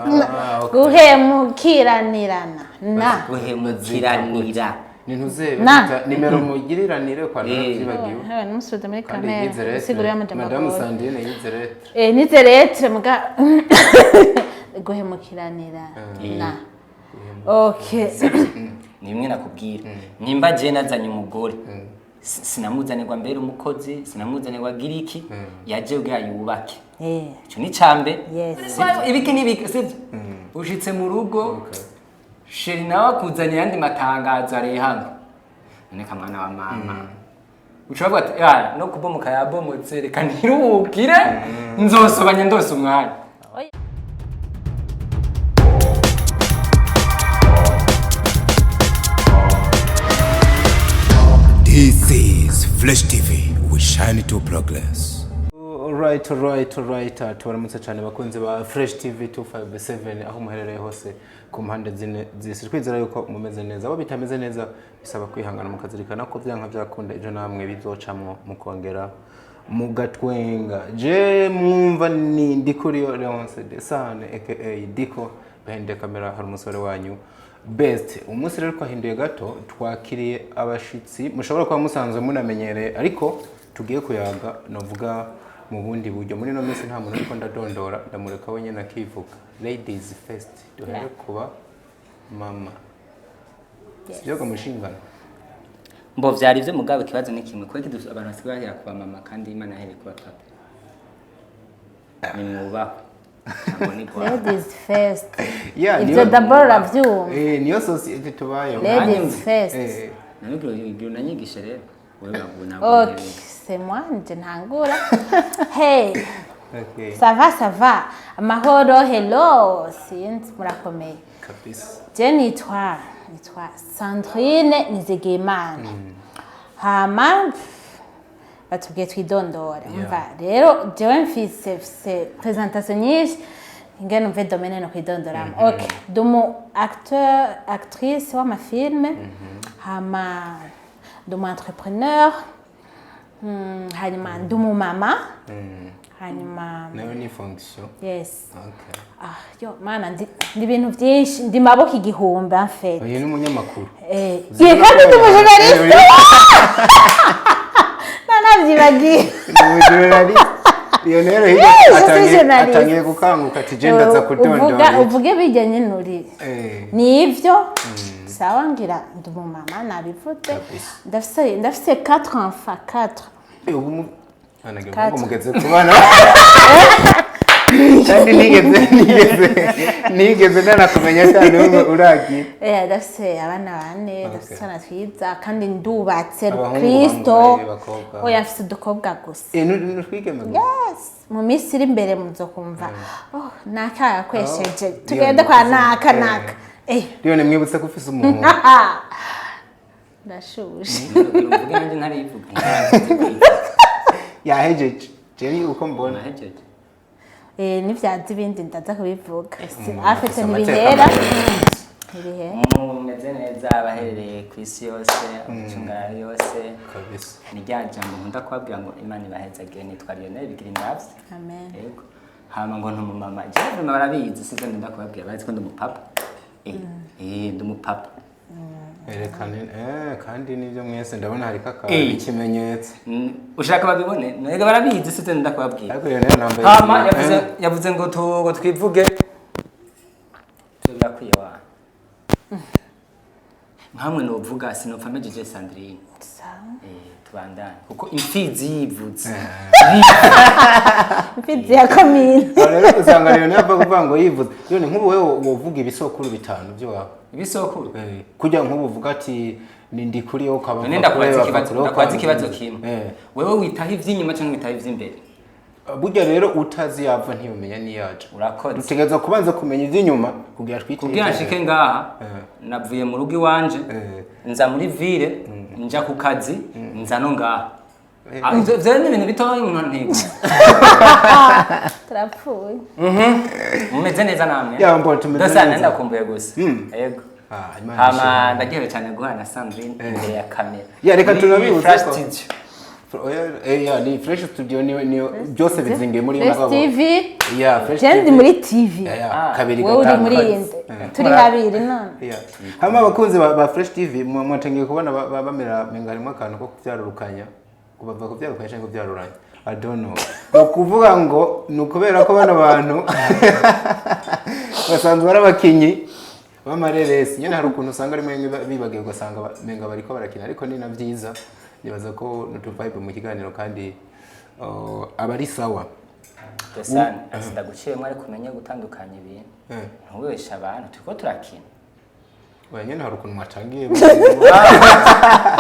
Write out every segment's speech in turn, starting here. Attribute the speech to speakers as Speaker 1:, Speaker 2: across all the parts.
Speaker 1: Ah, okay.
Speaker 2: Guhemukiranirana na.
Speaker 3: Guhemukiranira.
Speaker 1: Ni ntuze
Speaker 2: Na.
Speaker 1: bita nimero mugiriranire kwa narabyibagiwe.
Speaker 2: Hewe, numusubize muri
Speaker 1: Kandi
Speaker 2: kamera
Speaker 1: yize lettre.
Speaker 2: usigura y'amajambo
Speaker 1: Madamu
Speaker 2: agoye.
Speaker 1: Sandrine yize lettre.
Speaker 2: Eh, nize lettre muga guhemukiranira na, okay.
Speaker 3: Ni bimwe nakubwira, nimba je nazanye umugore, sinamuzanirwa mbere umukozi, sinamuzanirwa giriki, yaje kugira yubake. Ico ni cambe. Ibiki n'ibiki, sivyo? Ushitse mu rugo, chéri nawe akuzaniye ayandi matangazo ari hano, none ka mwana wa mama, ushobora kuvuga ati: "Ya, no kubomoka yabomotse, reka ntiruhukire, nzosobanya ndose umwanya."
Speaker 2: Oya.
Speaker 4: This is Flash TV. We shine to progress.
Speaker 1: Alright. Tubaramutse cyane bakunzi ba Fresh TV 257 aho muherereye hose ku mpande zine z'isi. Twizera yuko mumeze neza. Abo bitameze neza bisaba kwihangana, mukazirikana ko byanka byakunda ejo namwe bizocamwo mukongera mugatwenga. Je mwumva ni Ndikuriyo Leonce Desane aka Diko, behind the camera hari umusore wanyu Best. Umunsi rero twahinduye gato, twakiriye abashitsi mushobora kuba musanzwe munamenyereye, ariko tugiye kuyaga novuga mu bundi buryo. Muri ino minsi nta muntu ariko ndadondora, ndamureka wenyine akivuga. Ladies first, duhere kuba mama, sibyo mushingano?
Speaker 3: Mbo vyari ivyo, mugabo ikibazo ni kimwe: kubera iki abantu basigaye bahera kuba mama kandi Imana yahereye kuba papa? Nimwubahwe, ntabwo ni bwa
Speaker 2: Ladies first.
Speaker 1: Yeah,
Speaker 2: Ivyo d'abord uravyumva.
Speaker 1: Eh, niyo société tubayeho.
Speaker 2: Ladies first.
Speaker 3: Nabibwira unanyigishe rero wewe ntabwo.
Speaker 2: Ok, c'est moi, nje ntangura. Hey.
Speaker 1: Okay.
Speaker 2: Ça va, ça va, amahoro, hello, sinzi murakomeye.
Speaker 1: Kabisa.
Speaker 2: Je nitwa Sandrine Nizigimana. Hama batubwiye twidondore. Umva rero, jewe mfise présentation nyinshi ingene umve domaine no kwidondoramo. Ok, ndi umu acteur, actrice w'ama films, hama ndi umu entrepreneur, hanyuma ndi umumama, hanyuma
Speaker 1: Nayo ni fonction.
Speaker 2: Yes.
Speaker 1: Okay.
Speaker 2: Ah, yo mana, ndi ibintu byinshi, ndi maboko igihumbi en fait.
Speaker 1: Uyu ni umunyamakuru.
Speaker 2: Eh, ye, kandi ndi umu journaliste, nanavyibagiye.
Speaker 1: Ni umu journaliste. Lionel hirya
Speaker 2: Yes, je suis journaliste.
Speaker 1: atangiye gukanguka ati: "Je ndaza
Speaker 2: Uvuga
Speaker 1: kudondora."
Speaker 2: uvuge bijya nyine uri nivyo, sawa. Ngira ndi umumama, nabivuze.
Speaker 1: Kabisa.
Speaker 2: Ndafise 4 enfants, 4.
Speaker 1: Ubu anagira
Speaker 2: Quatre.
Speaker 1: ngo mugeze ku bana, kandi nigeze nanakumenya cyane ubu uragiye.
Speaker 2: Eh, ndafise abana bane, ndafise utwana twiza kandi ndubatse.
Speaker 1: Abahungu
Speaker 2: Rukristo.
Speaker 1: bangahe, abakobwa?
Speaker 2: Oya, mfise udukobwa gusa.
Speaker 1: Eh, nutwigeme gusa?
Speaker 2: Yes, mu minsi iri imbere muzokumva: "Oh, naka yakwesheje,
Speaker 1: Oh,
Speaker 2: tugende
Speaker 1: Leon,
Speaker 2: kwa naka." Naka, eh.
Speaker 1: Leon, mwibutse ko ufise umuhungu.
Speaker 2: Ndashushe.
Speaker 3: Uvuge nanjye ntarivuga.
Speaker 1: Yahejeje, je uko mbona.
Speaker 3: Nahejeje.
Speaker 2: Eh, nivyaza ibindi ndaza kubivuga. Afite
Speaker 1: Afise
Speaker 2: ntibihera,
Speaker 1: amateka.
Speaker 2: ntibihera.
Speaker 3: Mumeze neza abaherereye ku isi yose, amacungano yose?
Speaker 1: Kabisa.
Speaker 3: Ni rya jambo nkunda kubabwira ngo Imana ibahezagire. Nitwa Lionel Bigira Indavyi.
Speaker 2: Amen.
Speaker 3: Yego. Hama ngo ntumumama, jewe vraiment barabizi, sivyo? Ndenda kubabwira, bazi ko ndi umupapa. Eh eh, ndi umupapa.
Speaker 1: Erekane, kandi nibyo mwese ndabona hariko akantu, ikimenyetso.
Speaker 3: Ushaka babibone? Nega barabizi, sivyo? Ndenda kubabwira.
Speaker 1: Ariko Lionel nambaye
Speaker 3: Hama yavuze ngo ngo twivuge, birakwiye wa nkamwe novuga sinopfa mpejeje Sandrine.
Speaker 2: Sawa.
Speaker 3: Eh, tubandanye kuko imfizi yivuze.
Speaker 2: Imfizi ya komine.
Speaker 1: Aho rero usanga Lionel ava kuvuga ngo yivuze. Lionel, nk'ubu wewe wovuga ibisokuru bitanu by'iwawe?
Speaker 3: Ibisokuru?
Speaker 1: Kujya nk'ubu uvuga ati ni ndi kuri yo, ukaba
Speaker 3: None ndakubaza ikibazo, ndakubaza ikibazo kimwe.
Speaker 1: Eh.
Speaker 3: Wewe witaho ivy'inyuma cyangwa witaho ivy'imbere?
Speaker 1: Burya rero utazi yava ntiyumenya niyaja.
Speaker 3: Urakoze.
Speaker 1: Dutegerezwa kubanza kumenya ivy'inyuma kugira twite.
Speaker 3: Kugira nshike ngaha, navuye mu rugo iwanje, nza muri ville, nja ku kazi, nza no ngaha. Ah, ivyo ni ibintu bitoya umuntu ntibuze.
Speaker 2: Turapfuye.
Speaker 3: Mumeze neza namwe?
Speaker 1: Ya, mbona tumeze
Speaker 3: Dasa,
Speaker 1: neza.
Speaker 3: ndakumbuye gusa. Yego.
Speaker 1: Ah, Imana
Speaker 3: Hama
Speaker 1: ishimwe.
Speaker 3: ndaryohewe cyane guhura na Sandrine imbere ya kamera.
Speaker 1: Ya, reka
Speaker 3: Muri
Speaker 1: tunabibutse
Speaker 3: Flash
Speaker 1: ko
Speaker 3: Studio.
Speaker 1: Yeah, ni Fresh Studio, ni byose bizingiye muri
Speaker 2: Fresh
Speaker 1: mugabo.
Speaker 2: TV.
Speaker 1: Yeah, Fresh
Speaker 2: Je ndi
Speaker 1: TV.
Speaker 2: muri TV.
Speaker 1: Yeah, kabiri
Speaker 2: Wowe uri
Speaker 1: gatanu.
Speaker 2: muri inde? Turi babiri none.
Speaker 1: Yeah. Hama abakunzi ba Fresh TV mwatangiye kubona bamera menga harimo akantu ko kuvyarurukanya, kubava kuvyarukanya cyangwa kuvyaruranya, I don't know. Ni ukuvuga ngo ni ukubera ko bano bantu basanzwe ari abakinyi b'amareresi nyine, hari ukuntu usanga rimwe rimwe bibagiwe, ugasanga menga bariko barakina, ariko ni na byiza. Nibaza ko nutuvibe mu kiganiro kandi aba ari sawa.
Speaker 3: Dosani ndaguciyemo, ariko umenye gutandukanya ibintu. Ntubeshe abantu, turiko turakina.
Speaker 1: Oya nyine, hari ukuntu mwatangiye.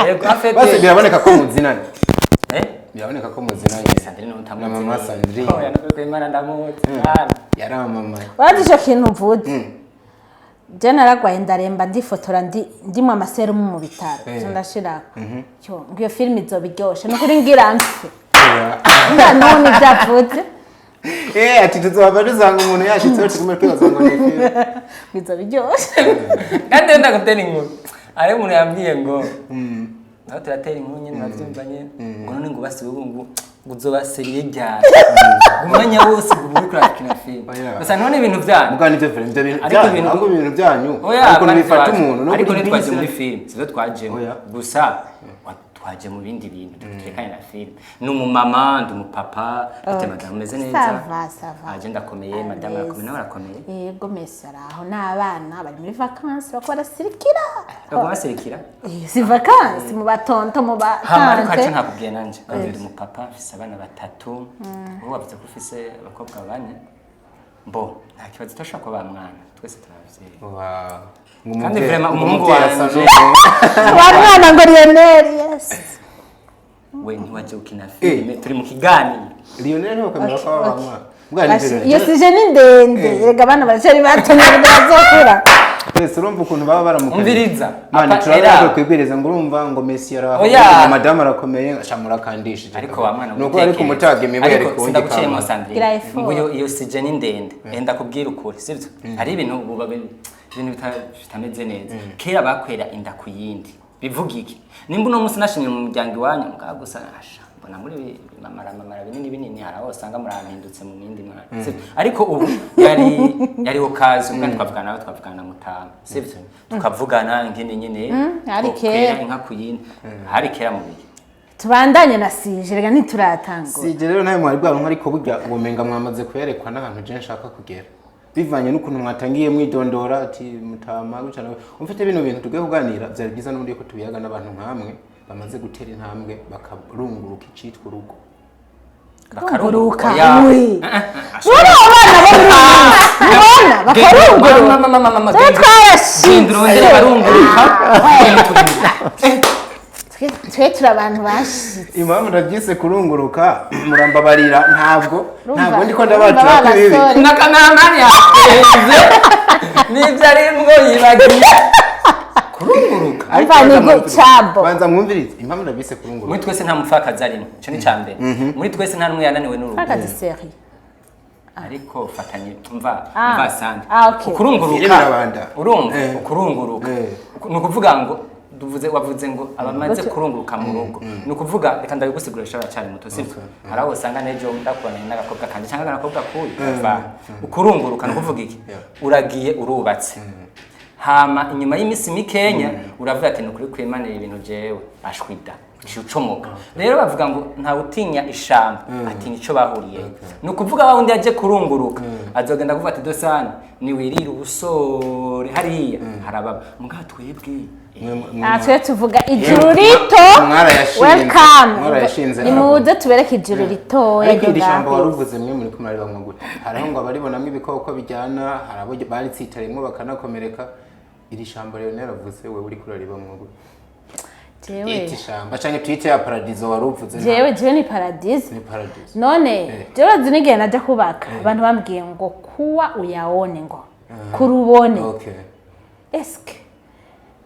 Speaker 3: Yego, afete.
Speaker 1: Basi biraboneka ko muzinanye.
Speaker 3: Eh.
Speaker 1: Biraboneka ko muzinanye.
Speaker 3: Sandrine utamuzi?
Speaker 1: Na mama Sandrine.
Speaker 3: Oya, nukuri kw'Imana ndamuzi mwana.
Speaker 1: Yaramamaye.
Speaker 2: Urazi ico kintu mvuze? Je naragwaye ndaremba, ndifotora ndimwe amaserumu mu bitaro. So ndashirako cyo ngo iyo filime izoba iryoshe, nukuri ngira mfe nga none ibyavuze.
Speaker 1: Eh, ati tuzohava dusanga umuntu yashitseho tugume twibaza ngo ni filime.
Speaker 2: Ngo izoba iryoshe.
Speaker 3: Kandi wenda gutera inkuru, hariho umuntu yambwiye ngo naho turatera inkuru nyine, urabyumva nyine, ngo none ngo basi ubu ngo uzobaseriye ryari, umwanya wose ngo uri kurakina filime.
Speaker 1: Oya.
Speaker 3: Gusa none ibintu byanyu
Speaker 1: Mugabo nivyo filime, ivyo bintu
Speaker 3: Ariko
Speaker 1: byanyu,
Speaker 3: ibintu
Speaker 1: ahubwo ibintu byanyu
Speaker 3: Oya,
Speaker 1: ukuntu
Speaker 3: kandi
Speaker 1: bifata umuntu no
Speaker 3: ariko
Speaker 1: kuri
Speaker 3: ntitwaje
Speaker 1: bisi.
Speaker 3: muri filime, sivyo twajemo.
Speaker 1: Oya.
Speaker 3: Gusa twaje mu bindi bintu tutekanye na filime. Ni umumama, ndi umupapa, mfite madamu umeze neza.
Speaker 2: Ça va, ça va.
Speaker 3: Aje ndakomeye, madamu arakomeye, nawe arakomeye.
Speaker 2: Yego, mesi araho n'abana bari muri vacances, bako barasirikira.
Speaker 3: Baguma basirikira.
Speaker 2: Eh, si vacances mu batonto, mu
Speaker 3: Hama ariko
Speaker 2: batante.
Speaker 3: haco ntakubwiye nanje kandi ndi umupapa, mfise abana batatu. Wowe wavuze ko ufise abakobwa bane, mbo nta kibazo, turashobora kuba ba mwana, twese turavyeyi.
Speaker 1: Wow. Ngo
Speaker 3: Kandi
Speaker 1: umuvyeyi
Speaker 3: vraiment umuhungu
Speaker 1: umuvyeyi asa
Speaker 3: wanje
Speaker 2: Wa mwana ngo Lionel, yes.
Speaker 3: We ntiwaje gukina filime, turi mu kiganiro.
Speaker 1: Lionel niwe kamera ko aba mwana. Mugabo nivyo
Speaker 2: Iyo sujet ni ndende erega, abana baracyari bato, ntabwo bazokura.
Speaker 1: Twese urumva ukuntu baba baramukanye.
Speaker 3: Umviriza.
Speaker 1: Mani
Speaker 3: Apa-
Speaker 1: turabona
Speaker 3: era.
Speaker 1: kwibwiriza ngo urumva ngo Messi araho,
Speaker 3: Oya.
Speaker 1: ngo madamu arakomeye, shamura kandishije.
Speaker 3: Ariko wa mwana
Speaker 1: nuko ariko umutaga imibu yari
Speaker 3: ariko
Speaker 1: kuwundi
Speaker 3: sindaguciyemo
Speaker 1: kama.
Speaker 3: Sandrine.
Speaker 2: Gira effort.
Speaker 3: Ngo iyo sujet ni ndende, enda kubwira ukuri sivyo, hari ibintu ubu ibintu bitameze neza. Kera bakwera inda ku yindi. Bivuga iki? Nimba uno munsi nashimye mu muryango iwanyu, mugabo gusa asha mbona muri mamara mamara binini binini, hari aho usanga murahindutse mu yindi mwana, sivyo? Ariko ubu yari okazi ubwo twavugana nawe, twavugana na mutama, sivyo? Tukavugana nkene nyene.
Speaker 2: Hari
Speaker 3: twokwera
Speaker 2: kera.
Speaker 3: inka ku yindi, hari kera mu bihe.
Speaker 2: Tubandanye na sujet rega, ntituratangura.
Speaker 1: Si rero nawe mwari bwaronka, ariko burya ubumenga mwamaze kwerekwa n'ahantu je nshaka kugera, bivanye n'ukuntu mwatangiye mwidondora ati mutama gutya nawe umfite bino bintu tugiye kuganira. Byari byiza n'ubundi ko tubiyaga n'abantu nkamwe bamaze gutera intambwe bakarunguruka icitwa urugo.
Speaker 2: Bakarunguruka.
Speaker 3: Oya.
Speaker 2: We. Muri abana bo muri mubona bakarunguruka, twe twarashitse.
Speaker 3: Genda urondere barunguruka.
Speaker 2: Twe turi abantu bashitse.
Speaker 1: Impamvu ndabyise kurunguruka, murambabarira, ntabwo ndiko
Speaker 2: Urumva
Speaker 1: ndabatura ko ibibi.
Speaker 2: abasore.
Speaker 3: Na kameramani yapenze n'ibyo arimwo yibagiye kurunguruka.
Speaker 1: Ariko
Speaker 2: Umva,
Speaker 1: banza
Speaker 2: ni
Speaker 1: mwumvirize.
Speaker 2: cabo.
Speaker 1: Banza mwumvirize impamvu ndabyise kurunguruka.
Speaker 3: Muri twese nta mupfakazi arimo, icyo ni icya mbere. Muri twese nta n'umwe yananiwe n'urugo.
Speaker 2: Akazi seri.
Speaker 3: Ariko fatanye mva
Speaker 2: Ah.
Speaker 3: mva sande.
Speaker 2: Ah, okay.
Speaker 3: Ukurunguruka.
Speaker 1: Filime irabanda.
Speaker 3: Urumva
Speaker 1: Eh.
Speaker 3: ukurunguruka.
Speaker 1: Eh.
Speaker 3: Ni ukuvuga ngo duvuze, wavuze ngo abamaze kurunguruka mu rugo, ni ukuvuga, reka ndabigusigurira, ushobora cyari muto, sibyo? Hari aho usanga n'ejo ndakubonanye n'agakobwa kanje cyangwa n'agakobwa kuyu va. Ukurunguruka ni ukuvuga iki? Uragiye urubatse, hama inyuma y'iminsi mikenya uravuga ati: "Ni ukuri kwimanira ibintu jewe ashwida ucomoka." Rero bavuga ngo ntawe utinya ishamba, atinya ico bahuriyeyo. Ni ukuvuga wa wundi yaje kurunguruka azogenda kuvuga ati: "Dosani niwirire ubusore hariya harababa." Mugabo twebwe
Speaker 2: Aha twe tuvuga ijuru rito.
Speaker 1: Mwarayashinze.
Speaker 2: Welcome.
Speaker 1: Mwarayashinze.
Speaker 2: Nimuze tubereke ijuru ritoya.
Speaker 1: Ariko iri
Speaker 2: ryo
Speaker 1: jambo
Speaker 2: ngaho.
Speaker 1: waruvuze, mwe muri kumuraribamwo gute? Hariho ngo abaribonamo ibikoko bijyana, hari abo baritsitarimwo bakanakomereka. Iri jambo rero naravuze, wewe uri kuraribamwo gute?
Speaker 2: Jewe
Speaker 1: Iti shamba canke tuyite ya paradizo waruvuze?
Speaker 2: Jewe ni paradiso.
Speaker 1: Ni paradizo.
Speaker 2: None jewe urazi n'igihe najya kubaka, abantu bambwiye ngo kuwa uyaone, ngo kurubone.
Speaker 1: Okay.
Speaker 2: Eske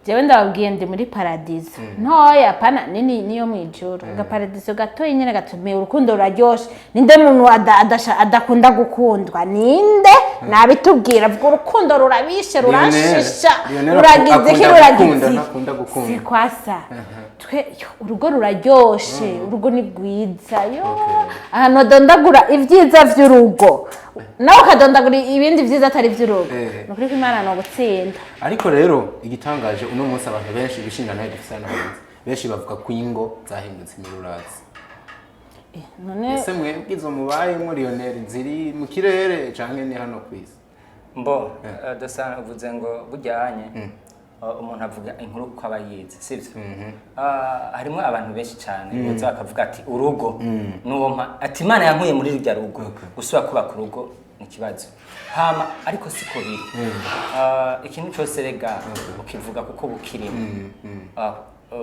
Speaker 2: Jewe ndababwiye, ndi muri paradizo ntoya, pana nini, niyo mwijuru. Agaparadizo gatoya nyene gatumiye. Urukundo ruraryoshe. Ninde muntu adakunda gukundwa? Ninde nabitubwira? Vuga, urukundo rurabishe, rurashisha.
Speaker 1: Lionel
Speaker 2: Ruragize iki?
Speaker 1: akunda
Speaker 2: Ruragize
Speaker 1: gukunda,
Speaker 2: iki?
Speaker 1: ntakunda gukunda.
Speaker 2: Si kwasa twe yo, urugo ruraryoshe, urugo ni rwiza. Yo, ahantu badondagura ibyiza by'urugo, nawe ukadondagura ibindi byiza atari iby'urugo, ni ukuri ko Imana ni ugutsinda.
Speaker 1: Ariko rero igitangaje, uno munsi abantu benshi, ibishinga nayo dufise hano hanze, benshi bavuga ko ingo zahindutse imirurazi.
Speaker 2: None
Speaker 1: Ese mwebwe izo mubayemo, Lionel, ziri mu kirere canke ni hano ku isi?
Speaker 3: Mbo dosa uvuze ngo bujyanye, umuntu avuga inkuru kuko aba yize, sibyo? Harimo abantu benshi cyane boza bakavuga ati urugo nuwo mpa, ati Imana yankuye muri rurya rugo, gusubira kubaka urugo ni ikibazo. Hama ariko siko biri. Ikintu cyose rega ukivuga kuko bukirimo.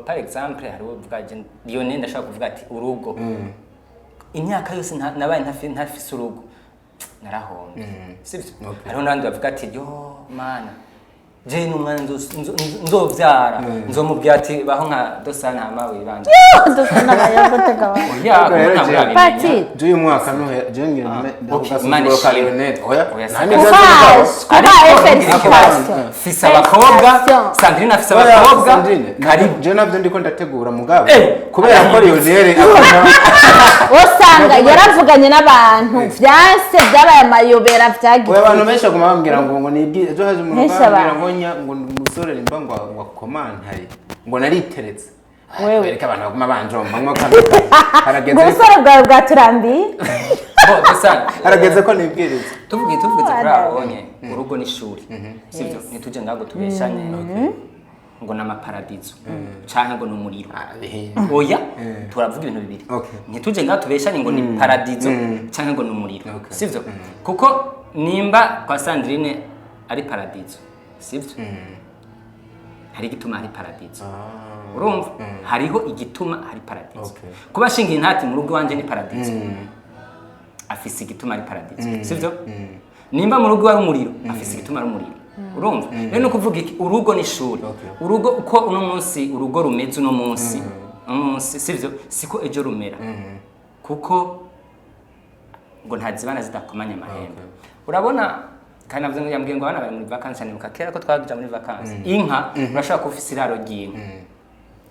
Speaker 3: Par exemple, hariho uvuga, Lionel, ndashaka kuvuga ati urugo, imyaka yose nabaye ntafise urugo, narahombye, sibyo? Hariho n'abandi bavuga ati yo Mana, je n'umwana nzovyara nzomubwira ati baho nka Dosana, hama wibanda.
Speaker 2: Dusa n'abayagutega abantu.
Speaker 3: Oya,
Speaker 1: Ariko rero
Speaker 3: ntabwo
Speaker 1: jewe-
Speaker 3: urabimenya.
Speaker 2: Pati.
Speaker 1: Je uyu mwaka nuhe je ngira ntume
Speaker 3: Okay, Imana
Speaker 1: ndavuga ka
Speaker 3: ishimwe.
Speaker 1: Lionel, oya.
Speaker 3: Oya,
Speaker 1: nta
Speaker 3: si-
Speaker 1: n'ibyo
Speaker 2: Kuba
Speaker 1: nzi.
Speaker 2: kuba félicitations.
Speaker 3: Fise abakobwa, Sandrine afise
Speaker 1: Oya,
Speaker 3: abakobwa.
Speaker 1: Sandrine,
Speaker 3: Karibu.
Speaker 1: je navyo ndiko ndategura, mugabo kubera ko
Speaker 3: arahindutse.
Speaker 1: Lionel akunda
Speaker 2: Usanga yaravuganye n'abantu vyanse, byabaye amayobera.
Speaker 1: Oya,
Speaker 2: Vyagize
Speaker 1: abantu benshi baguma bambwira ngo nibwi ejo haje umuntu
Speaker 2: Henshi
Speaker 1: bambwira
Speaker 2: abantu.
Speaker 1: ngo nya ngo umusore nimba ngo akomantaye, ngo nariteretse.
Speaker 2: Wewe.
Speaker 1: Bereka abantu baguma banjomba mwo kano harageze.
Speaker 2: Ngo ubusore bwawe bwaturambiye.
Speaker 3: Bo Dosana,
Speaker 1: Harageze ko nibwiriza.
Speaker 3: tuvuge kuri abonye urugo n'ishuri, sibyo? Ntituje ngaho ngo tubeshanye ngo ni amaparadizo canke ngo ni umuriro. Oya, turavuga ibintu bibiri. Ntituje ngaho tubeshanye ngo ni paradizo canke ngo ni umuriro, sivyo? Kuko nimba kwa Sandrine ari paradizo, sivyo, hari igituma hari paradizo. Urumva, hariho igituma hari paradizo. Kuba shingiye intati mu rugo iwanje ni paradizo, afise igituma ari paradizo, sivyo? Nimba mu rugo ari umuriro, afise igituma ari umuriro. Urumva rero, ni ukuvuga iki? Urugo ni ishuri. Urugo uko uno munsi urugo rumeze uno munsi, sivyo, siko ejo rumera, kuko ngo ntazibana zidakomanya amahembe. Urabona, kandi navuze ngo yambwiye ngo abana bari muri vacances. Nibuka kera ko twaja muri vacances, inka urashobora kuba ufise iraro ry'inka,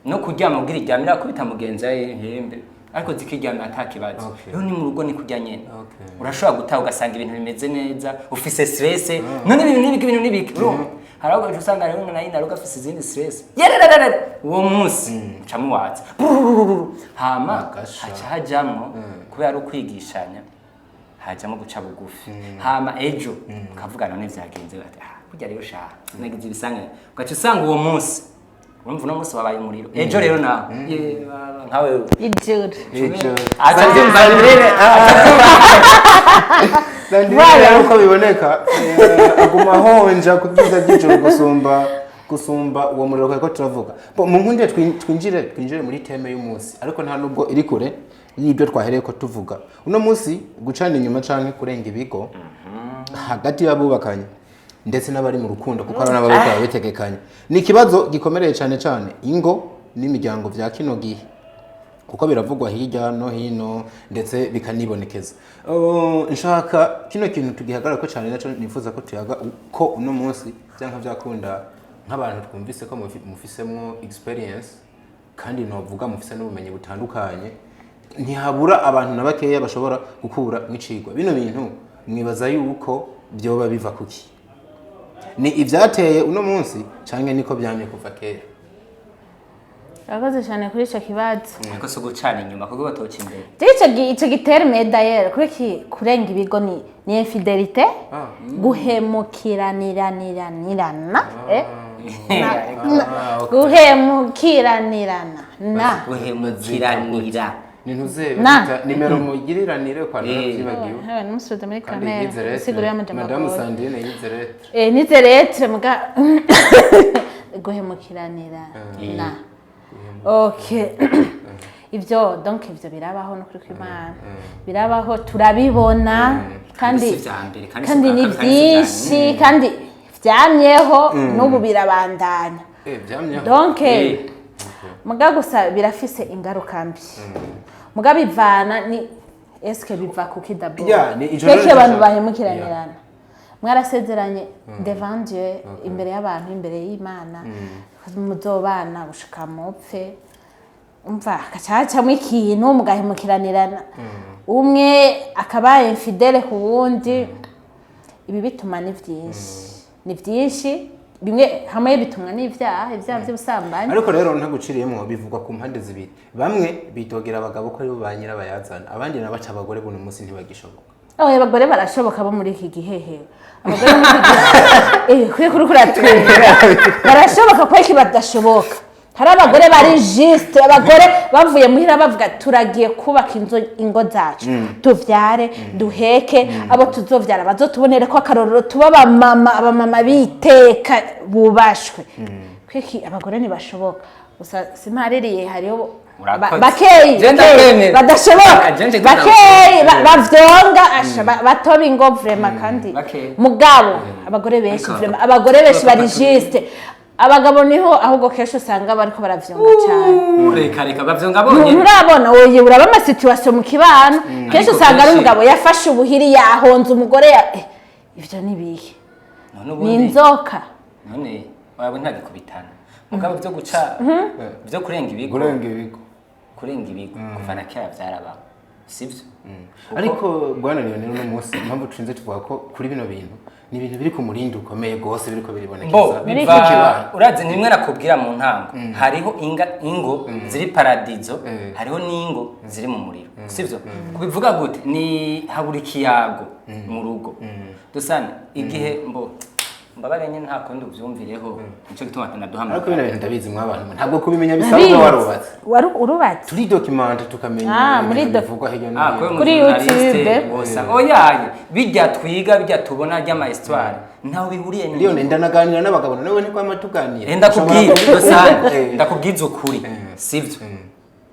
Speaker 3: no kuryama ubwira iryamira akubita mugenzi we ihembe, ariko zikiryamira ata kibazo. Rero ni mu rugo ni kurya nyene. Urashobora gutaha ugasanga ibintu bimeze neza, ufise stress, none ibintu n'ibiki, ibintu n'ibiki. Urumva, hari aho ugaca usanga rero nayo narugo afise izindi stress yerererere, uwo munsi uca muwatsa Brrrr. Hama
Speaker 1: Agasha.
Speaker 3: haca hajamwo, kubera ari ukwigishanya, hajamo guca bugufi. Hama ejo ukavugana none vyagenze bate? Ah, burya rero sha nagize ibisange. Ugaca usanga uwo munsi, urumva, uno munsi wabaye umuriro, ejo rero nawe ye baba, nkawe
Speaker 2: Ijuru.
Speaker 1: Ejo.
Speaker 3: Aca abyumva.
Speaker 1: Sandrine, Sandrine rero uko biboneka, aguma ahonja ku byiza by'ijoro gusumba uwo muriro kuko turavuga. Bo, mu nkunde twinjire muri thème y'umunsi, ariko nta nubwo iri kure y'ibyo twahereye ko tuvuga uno munsi: gucana inyuma canke kurenga ibigo hagati y'abubakanye ndetse n'abari mu rukundo, kuko hari n'ababikora bitegekanye. Ni ikibazo gikomereye cyane cyane ingo n'imiryango vya kino gihe, kuko biravugwa hirya no hino ndetse bikanibonekeza. Nshaka kino kintu tugihagarara ko cyane, nacyo nifuza ko tuyaga ko uno munsi byanka byakunda, nk'abantu twumvise ko mufisemwo experience, kandi novuga mufise n'ubumenyi butandukanye. Ntihabura abantu na bakeya bashobora gukura mw'icigwa. Bino bintu mwibaza yuko byoba biva kuki? Ni ivyateye uno munsi canke niko byamye kuva kera?
Speaker 2: Urakoze cyane kuri icyo kibazo.
Speaker 3: Ariko si ugucana inyuma, kuko batoca imbere.
Speaker 2: Ico giterme d'ailleurs, kuri ki kurenga ibigo ni infidélité, guhemukiraniraniranirana, guhemukiranirana na
Speaker 3: Guhemukiranira.
Speaker 1: Ni ntuzebe
Speaker 2: Na.
Speaker 1: bita nimero mugiriranire kwa narabyibagiwe.
Speaker 2: Hewe, numusubize muri
Speaker 1: Kandi
Speaker 2: kamera
Speaker 1: yize lettre.
Speaker 2: usigura y'amajambo
Speaker 1: Madamu
Speaker 2: agoye.
Speaker 1: Sandrine yize lettres.
Speaker 2: Nize lettres, muga guhemukiranira na, okay, ivyo donc ivyo birabaho, no kuri kw'Imana birabaho, turabibona kandi
Speaker 3: si ivya mbere, kandi si
Speaker 2: kandi
Speaker 3: ubwa
Speaker 2: ni
Speaker 3: kabiri, kandi si ivya
Speaker 2: byinshi, kandi vyamyeho, n'ubu birabandanya.
Speaker 1: Byamyeho.
Speaker 2: Donc muga gusa birafise ingaruka mbi, muga bivana ni eske biva kuki d'abord?
Speaker 1: Yeah, ni ijo
Speaker 2: Kenshi
Speaker 1: rero
Speaker 2: abantu
Speaker 1: ndashaka.
Speaker 2: bahemukiranirana, mwarasezeranye devant Dieu, imbere y'abantu, imbere y'Imana, muzobana gushika mupfe. Umva, hagacacamwo ikintu mugahemukiranirana, umwe akaba infidèle ku wundi. Ibi bituma ni byinshi, ni byinshi. Bimwe hamwe bitumwa n'ibyaha, ibyaha by'ubusambanyi.
Speaker 1: Ariko rero ntaguciriyemo, bivugwa ku mpande zibiri. Bamwe bitogera abagabo ko aribo ba nyirabayazana, abandi nabo baca abagore buno munsi ntibagishoboka.
Speaker 2: Oh, abagore barashoboka bo muri iki gihe. Hewe, abagore muri iki gihe, kuri kuri kuratwera, barashoboka. Ko iki badashoboka? Hari abagore bari juste, abagore bavuye muhira bavuga: "Turagiye kubaka inzu, ingo zacu, tuvyare, duheke, abo tuzovyara bazotubonere ko akarorero, tuba abamama, abamama biteka bubashwe." Kwiki abagore ntibashoboka? Gusa simpaririye, hariho
Speaker 3: Urakoze.
Speaker 2: bakeyi
Speaker 3: Je
Speaker 2: bakeyi
Speaker 3: ndakwemera.
Speaker 2: badashoboka.
Speaker 3: Ah, je nje
Speaker 2: Bakeyi bavyonga asha batoba ingo vraiment, kandi
Speaker 3: Bakeyi.
Speaker 2: mugabo abagore benshi,
Speaker 3: Ariko
Speaker 2: vraiment abagore benshi bari juste. Abagabo niho ahubwo kenshi usanga bariko baravyonga cyane.
Speaker 3: Reka reka, bavyonga bonyene.
Speaker 2: Nturabona oye, uraba ama situation mu kibano, kenshi
Speaker 3: Ariko
Speaker 2: usanga ari
Speaker 3: kenshi-
Speaker 2: umugabo yafashe ubuhiri, yahonze umugore ya ivyo ni bihe?
Speaker 3: None
Speaker 2: Ni
Speaker 3: ubundi
Speaker 2: inzoka.
Speaker 3: None waba ntagikubitana, mugabo byo guca, byo kurenga ibigo,
Speaker 1: Kurenga ibigo.
Speaker 3: Kurenga ibigo kuva na kera byarabaho, sibyo?
Speaker 1: Ariko bwana Lionel, uno munsi impamvu turinze tuvuga ko kuri bino bintu, ni ibintu biri ku murindi ukomeye rwose, biriko biribonekeza
Speaker 3: Bo
Speaker 1: mu
Speaker 3: biva
Speaker 1: kibano.
Speaker 3: Urazi, ni rimwe nakubwira mu ntango, hariho inga, ingo ziri paradizo, hariho n'ingo ziri mu muriro, sibyo? Kubivuga gute? Ni habura ikiyago mu rugo dusane igihe mbo mbabare nyine, nta kundi ubyumvireho, nicyo gituma
Speaker 1: Ariko
Speaker 3: naduhamagara.
Speaker 1: bino bintu ndabizi mw'abantu, ntabwo kubimenya bisaba uba warubatse.
Speaker 2: Wari urubatse?
Speaker 1: Turi documenta tukamenya
Speaker 2: Ah, muri
Speaker 1: ibintu bivugwa hirya no
Speaker 3: Ah,
Speaker 1: hino.
Speaker 3: kwe
Speaker 2: Kuri
Speaker 3: journaliste
Speaker 2: YouTube.
Speaker 3: wosa oyaye, bijya twiga, bijya tubona ry'ama histoire, ntaho bihuriye ni
Speaker 1: Lionel, ndanaganira n'abagabo nawe ntikwama tuganira.
Speaker 3: Ndakubwira
Speaker 1: Ushobora
Speaker 3: dosane, ndakubwiza ukuri, sivyo?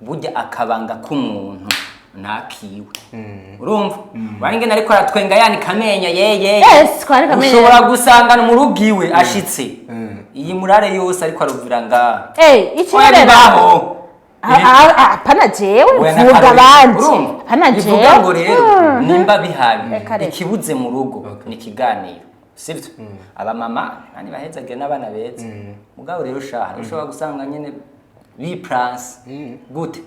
Speaker 3: Burya akabanga k'umuntu nakiwe, urumva wange nariko aratwenga yanika amenyo yeye.
Speaker 2: Yes, twarika amenyo.
Speaker 3: Ushobora gusanga mu rugo iwe ashitse iyi murare yose ariko aruvira ngaha.
Speaker 2: Eh,
Speaker 3: Oya,
Speaker 2: ikirere.
Speaker 3: bibaho.
Speaker 2: Apana jewe,
Speaker 3: Oya,
Speaker 2: mvuga
Speaker 3: n'akarorero.
Speaker 2: abandi.
Speaker 3: Urumva?
Speaker 2: Apana
Speaker 3: Bivuga
Speaker 2: jewe.
Speaker 3: ngo rero nimba bihari,
Speaker 2: Reka reka.
Speaker 3: ikibuze mu rugo ni ikiganiro, sivyo? Abamama nani bahezagira n'abana beza, mugabo rero shaha ushobora gusanga nyene bipranse gute,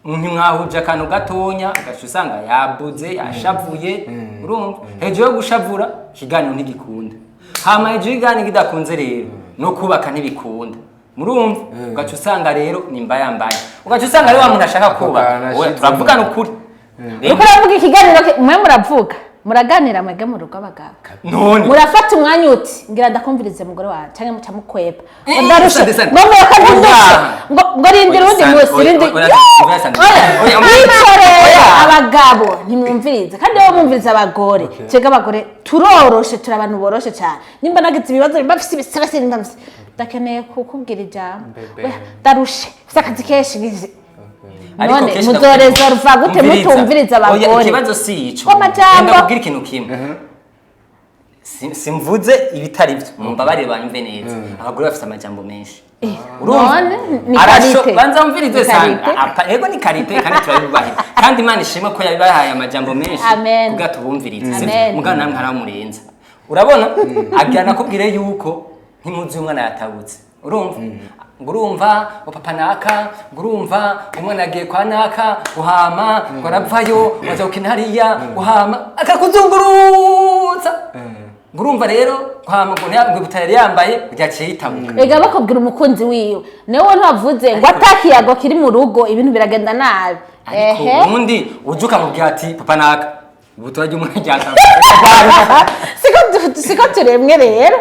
Speaker 3: ntimwahuje akantu gatonya, ugaca usanga yabuze, yashavuye. Urumva, hejuru yo gushavura, ikiganiro ntigikunda. Hama hejuru y'ikiganiro kidakunze rero, no kubaka ntibikunda. Murumva, ugaca usanga rero ni mbayambaye, ugaca usanga rero wa muntu ashaka kubaka.
Speaker 1: Kantu
Speaker 3: Oya,
Speaker 1: ashizemo.
Speaker 3: turavugana ukuri.
Speaker 2: Uriko uravuga ikiganiro mwe muravuga, muraganira mwebwe mu rugo abagabo?
Speaker 3: None
Speaker 2: Murafata umwanya uti: "Ngira ndakumvirize mugore wawe", canke muca mukwepa ngo
Speaker 3: Eh,
Speaker 2: ndarushe,
Speaker 3: sante, sante.
Speaker 2: ngo mwoka ndushe,
Speaker 3: Oya.
Speaker 2: ngo rindira uwundi
Speaker 3: Oya,
Speaker 2: munsi,
Speaker 3: oya,
Speaker 2: rindi.
Speaker 3: oya, oya, sante.
Speaker 2: Oya,
Speaker 3: Oya,
Speaker 2: mwitorere.
Speaker 3: oya.
Speaker 2: Abagabo ntimwumvirize, kandi wowe mwumviriza abagore. Twebwe abagore turoroshe, turi abantu boroshe cyane. Nimba nagize ibibazo, nimba mfise ibisebese, nimba mfise, ndakeneye kukubwira ijambo.
Speaker 1: Bebe.
Speaker 2: Oya, ndarushe, mfise akazi kenshi.
Speaker 3: Ariko
Speaker 2: None
Speaker 3: kenshi
Speaker 2: muzoreza ruva gute
Speaker 3: Umviriza.
Speaker 2: mutumviriza
Speaker 3: Oya,
Speaker 2: abagore?
Speaker 3: ikibazo si ico.
Speaker 2: Amajambo.
Speaker 3: Enda kubwira ikintu kimwe. Simvuze ibitari byo, mumbabarire banyumve neza, abagore bafite amajambo menshi. Urumva?
Speaker 2: None ni qualité.
Speaker 3: Banza wumvirize
Speaker 2: Ni
Speaker 3: sana.
Speaker 2: qualité.
Speaker 3: Yego, ni qualité, kandi turabibahe, kandi Imana ishimwe ko yabibahaye amajambo menshi
Speaker 2: Amen.
Speaker 3: kugira tubumvirize, sivyo?
Speaker 2: Amen.
Speaker 3: Mugabo namwe hari aho murenza. Urabona, agira nakubwire yuko ntimuzi umwana yatabutse, urumva ngo, urumva ngo papa naka, ngo urumva umwana yagiye kwa naka, guhama ngo aravayo ngo aza gukina hariya, guhama akakuzungurutsa, ngo urumva rero guhama ngo ngo ibutaro yari yambaye ryaciye yitabuka.
Speaker 2: Ega bakubwira umukunzi wiwe, niwe ntiwavuze ngo atakiyago kiri mu rugo ibintu biragenda nabi.
Speaker 3: Ariko
Speaker 2: Ehe.
Speaker 3: ubundi uje ukamubwira ati: "Papa naka, ibutura ry'umwana ryatabutse."
Speaker 2: Siko turemwe rero.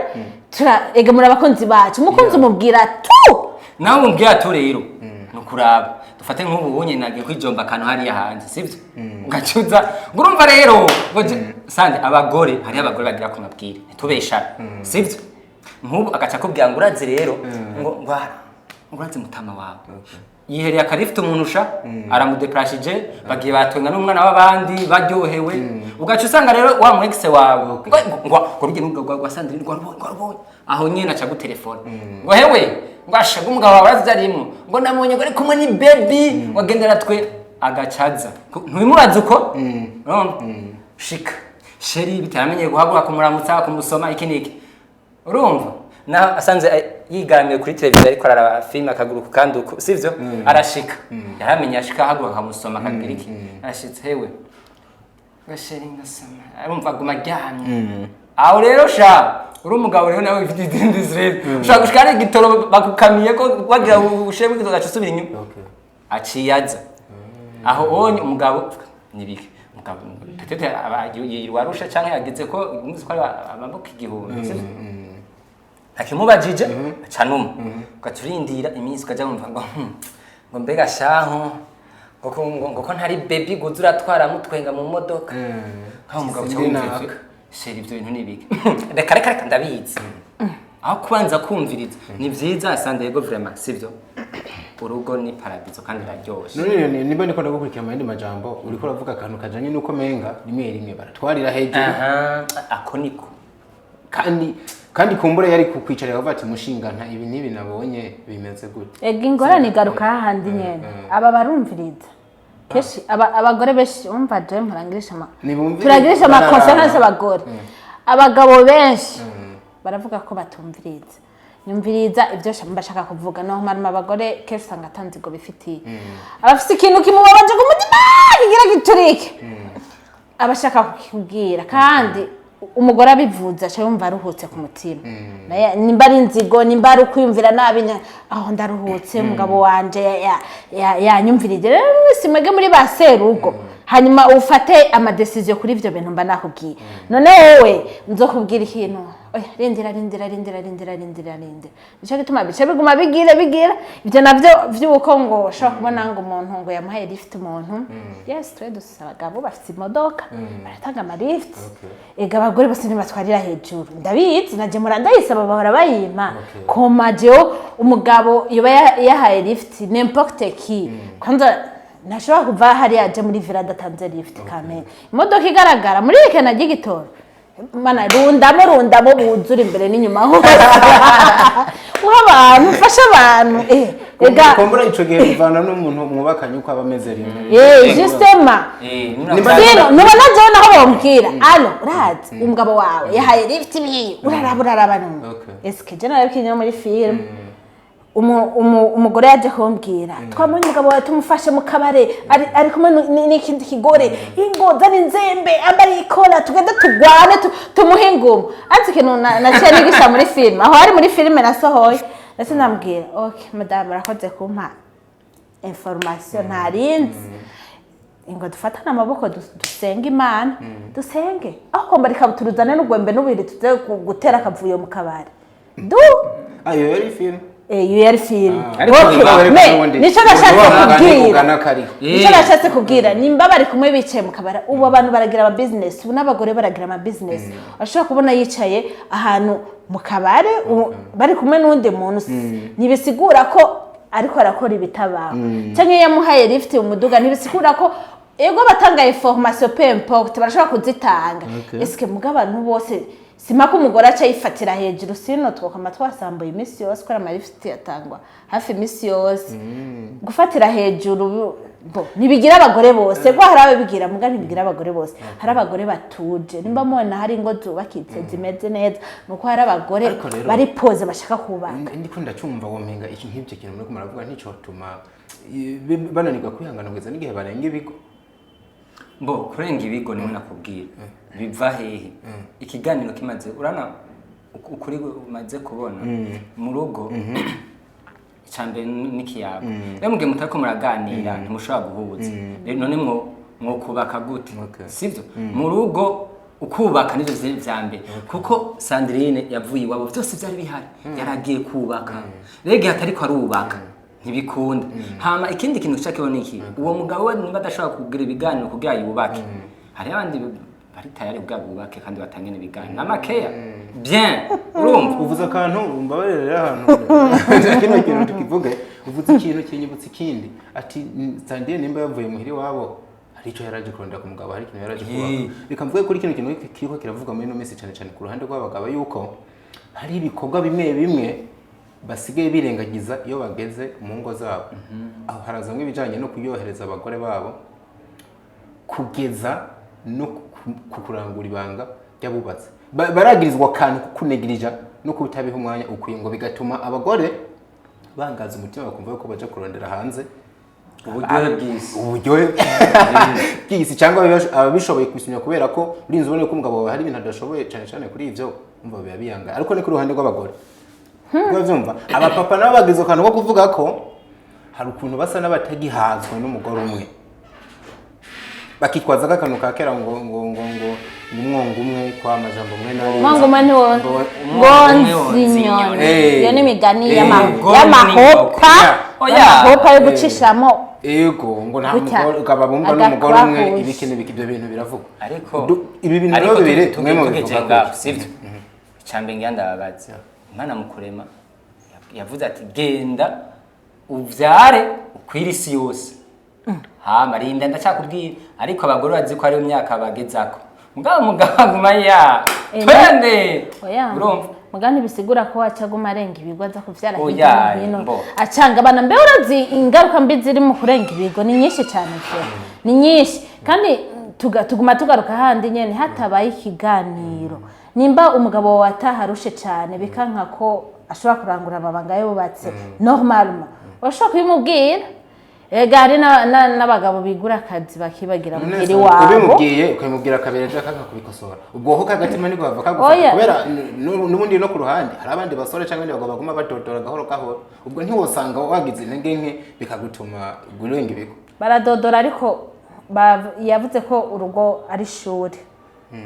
Speaker 2: Ega muri abakunzi bacu, umukunzi umubwira tu.
Speaker 3: Nawe umubwira tu rero ni ukuraba. Dufate nk'ubu bunye nagiye kwijomba akantu hariya hanze, sibyo? Ugacuza ngo urumva rero ngo sande abagore, hariyo abagore bagira ku mabwire, ntitubeshane, sibyo? Nk'ubu agaca akubwira ngo urazi rero ngo urazi mutama wawe. Yihereye akarifite umuntu usha aramudeprashije, bagiye batwenga n'umwana w'abandi baryohewe, ugaca usanga rero wa mu ex wawe ngo ngo rujye n'ubwo rwa Sandrine ngo rubonye, ngo rubonye aho nyene aca gutelefona ngo hewe, ngo ashaga umugabo wawe arazi arimwo, ngo namubonye ngo ari kumwe ni baby wagendera twe, agacaza ntubimubaze uko. Urumva? Shika chéri bitaramenyeye guhaguruka kumuramutsa, kumusoma, iki n'iki. Urumva na asanze yigaramiye kuri televiziyo ariko araraba filime, akaguru ku kandi uko sivyo, arashika yaramenye, ashika ahaguruka akamusoma, akagira iki, arashitse hewe ngo chéri ngasoma, arumva aguma aryamye aho. Rero sha uri umugabo rero nawe ufite izindi stress, ushobora gushika hari igitoro bakukamiye ko wagira ushiremo igitoro, ugaca usubira inyuma. Aciye aza aho onye umugabo nibiki, umugabo peut-être aba yirirwa arusha canke yageze ko umuzi ko ari amaboko 1000, sivyo? Ntakimubajije aca numa, ugaca urindira iminsi, ukaja wumva ngo ngo mbega shaho ngo ko ntari baby guza uratwara mutwenga mu modoka nkaho umugabo uca
Speaker 1: Sindi
Speaker 3: wumva
Speaker 1: naka.
Speaker 3: ivyo chéri, ivyo bintu nibiki? Reka reka reka, ndabizi. Aho kubanza kumviriza ni vyiza sande, yego vraiment sivyo, urugo ni paradizo kandi iraryoshe.
Speaker 1: None niba ndiko ndagukurikira mu yandi majambo, uriko uravuga akantu kajanye n'uko menga rimwe rimwe baratwarira hejuru.
Speaker 3: Aha, ako niko.
Speaker 1: Kandi kumbure yari kukwicarira avuga ati mushinga nta ibi n'ibi nabonye bimeze gute.
Speaker 2: Ega ingorane igaruka hahandi nyene, aba barumviriza kenshi abagore benshi umva je mpurangirisha ama
Speaker 1: Nibumviriza,
Speaker 2: turagirisha ama
Speaker 1: bararaba.
Speaker 2: conférence abagore, abagabo benshi baravuga ko batumviriza. Nyumviriza ibyo mbashaka kuvuga no maruma, abagore kenshi usanga atanzigo bifitiye, abafise ikintu kimubabaje ku mutima kigira giturike, abashaka kukubwira, kandi umugore abivuze aca yumva aruhutse ku mutima. Naye nimba ari inzigo, nimba ari ukwiyumvira nabi, aho ndaruhutse, umugabo wanje yanyumvirije. Rero mwese mwege muri ba serugo, hanyuma ufate ama décision kuri ivyo bintu mba nakubwiye. None wowe nzokubwira ikintu, oya, rindira rindira rindira rindira rindira rindira. Nico gituma bice biguma bigira bigira ivyo navyo vy'uko ngo ushobora kubona ngo umuntu ngo yamuhaye lift umuntu. Yes, twe dufise abagabo bafise imodoka, baratanga ama lift. Ega abagore bose ntibatwarira hejuru, ndabizi naje murandayisaba, bahora bayima. Koma jewe umugabo yoba yahaye lift n'importe qui, kwanza ntashobora kuva hariya aje muri villa adatanze lift. Kamere imodoka igaragara muri weekend ry'igitoro, mana, rundamo rundamo buzura imbere n'inyuma hose, uha abantu, ufashe abantu, ega.
Speaker 1: Kumbura ico gihe bivana n'umuntu mwubakanye uko aba ameze rimwe.
Speaker 2: Justement. Sino nubona jewe naho bombwira alo, urazi umugabo wawe yahaye lift ibi, uraraba uraraba none. Eske je narabikinye muri film, umugore yaje kumbwira twabonye umugabo wawe tumufashe mu kabare ari kumwe n'ikindi kigore, ingo zana inzembe, ambara ikora, tugende tugwane, tumuhe inguma. Ariko ikintu naciye nigisha muri filime, aho ari muri filime nasohoye, ndetse ndamubwira: "Ok madame, urakoze kumpa information ntarinzi, ingo dufatane amaboko, dusenge Imana, dusenge aho kwambara ikabutura, uzane n'ugwembe n'ubiri tuze gutera akavuyo mu kabari du."
Speaker 1: Ayo yari film.
Speaker 2: Iyo yari filime.
Speaker 3: Ariko
Speaker 2: Okay,
Speaker 1: n'ubundi-
Speaker 2: nico nashatse
Speaker 1: wa mugani
Speaker 2: kubwira
Speaker 1: ugana kariho.
Speaker 2: Nicyo nashatse kubwira, nimba bari kumwe bicaye mu kabari, ubu abantu baragira ama business, ubu n'abagore baragira ama business. Ashobora kubona yicaye ahantu mu kabare, bari kumwe n'undi muntu, ntibisigura ko ariko arakora ibitabaho, cyangwa iyo yamuhaye lift mu muduga ntibisigura ko. Ego, batanga information, peu importe, barashobora kuzitanga. Eske muga abantu bose simaka umugore aca yifatira hejuru, sino twokama twasambuye iminsi yose kubera ama lift yatangwa hafi iminsi yose. Gufatira hejuru bo ntibigira abagore bose, ko hari ababigira, muga ntibigira abagore bose. Hari abagore batuje, nimba mubona hari ingo zubakitse zimeze neza, nuko hari abagore
Speaker 1: Ariko rero-
Speaker 2: bari posés bashaka kubaka.
Speaker 1: Ndiko ndacumva womenga iki nk'ibyo kintu muriko muravuga nticotuma bananirwa kwihangana kugeza n'igihe barenga ibigo.
Speaker 3: Mbo kurenga ibigo nimwe nakubwira biva hehe? Ikiganiro kimaze urana ukuri umaze kubona mu rugo, icambere n'ikiyago. Rero mugihe mutariko muraganira ntimushobora guhuza. Rero none mwokubaka gute? Sivyo? Mu rugo ukubaka nivyo vya mbere, kuko Sandrine yavuye iwabo byose byari bihari, yaragiye kubaka. Rero igihe atariko arubaka ntibikunda. Hama ikindi kintu ushaka kibona iki, uwo mugabo we nimba adashobora kugira ibiganiro kugira yubake, hariho abandi bari tayari kugira bubake kandi batange n'ibiganiro n'amakeya. Bien, urumva?
Speaker 1: Uvuze akantu, mbabarire rero, ahantu kino kintu tukivuge. Uvuze ikintu kinyibutsa ikindi, ati Sandrine nimba yavuye muhira iwabo, hari icyo yaraje kurondera ku mugabo, hari ikintu yaraje kubaka. Reka mvuge kuri kino kintu kiriko kiravuga muri ino minsi, cyane cyane ku ruhande rw'abagabo, yuko hari ibikorwa bimwe bimwe basigaye birengagiza iyo bageze mu ngo zabo. Aho harazamwo ibijyanye no kuryohereza abagore babo, kugeza no ku kurangura ibanga ry'abubatsi. Baragirizwa akantu ko kunegirija no kutabiha umwanya ukwiye, ngo bigatuma abagore bangaza umutima, bakumva yuko baja kurondera hanze
Speaker 3: uburyohe bw'isi.
Speaker 1: Uburyohe bw'isi, cyangwa ababishoboye kubisumya, kubera ko urinze ubona ko umugabo wawe hari ibintu adashoboye, cyane cyane kuri ivyo, umva biba biyangaye. Ariko ni ku ruhande rw'abagore. Urabyumva, abapapa nabo bagize akantu ko kuvuga ko hari ukuntu basa n'abatagihazwa n'umugore umwe, bakitwaza ko akantu ka kera ngo umwongo umwe kwa amajambo umwe nawe.
Speaker 2: Umwongo umwe ntiwo
Speaker 3: Umwongo umwe
Speaker 2: ngo inyoni.
Speaker 1: Eh.
Speaker 2: Iyo ni imigani
Speaker 3: Umugore
Speaker 2: y'amahopa,
Speaker 3: Oya.
Speaker 2: y'amahopa yo gucishamo.
Speaker 1: Ego, ngo nta
Speaker 2: Gutya.
Speaker 1: mugore ukaba bumva n'umugore umwe.
Speaker 2: Agakwahuje.
Speaker 1: Ibiki n'ibiki, ibyo bintu biravugwa.
Speaker 3: Ariko
Speaker 1: Ibi bintu
Speaker 3: ariko
Speaker 1: rero bibiri mwe mubivuga
Speaker 3: tugeze ngaho,
Speaker 1: gutya.
Speaker 3: sivyo? Icambere ngira ndababaza, Imana mu kurema yavuze ati: "Genda uvyare ukwire isi yose." Hama rinda ndacakubwira, ariko abagore bazi ko ariyo myaka bagezako, mugabo mugabo aguma ya twende.
Speaker 2: Oya.
Speaker 3: Urumva?
Speaker 2: Mugani bisigura ko waca aguma arenga ibigo, aza kuvyara
Speaker 3: Oya,
Speaker 2: hirya no hino,
Speaker 3: mbo.
Speaker 2: acanga abana. Mbe urazi ingaruka mbi ziri mu kurenga ibigo? Ni nyinshi cyane vyo, ni nyinshi. Kandi tuguma tugaruka handi nyene, hatabaye ikiganiro, nimba umugabo wawe ataharushe cyane bikanka ko ashobora kurangura amabanga yubatse normalement, urashobora kubimubwira. Ega hari n'abagabo bigura akazi bakibagira muhira iwabo.
Speaker 1: Ubimubwiye, ukabimubwira kabiri, ejo akanga kubikosora, ubwo ho kagatima niko bava kagufata.
Speaker 2: Oya.
Speaker 1: Kubera n'ubundi no ku ruhande hari abandi basore cyangwa abandi bagabo baguma badodora gahoro gahoro, ubwo ntiwosanga wagize intege nke bikagutuma gurenga ibigo?
Speaker 2: Baradodora, ariko yavuze ko urugo ari ishuri.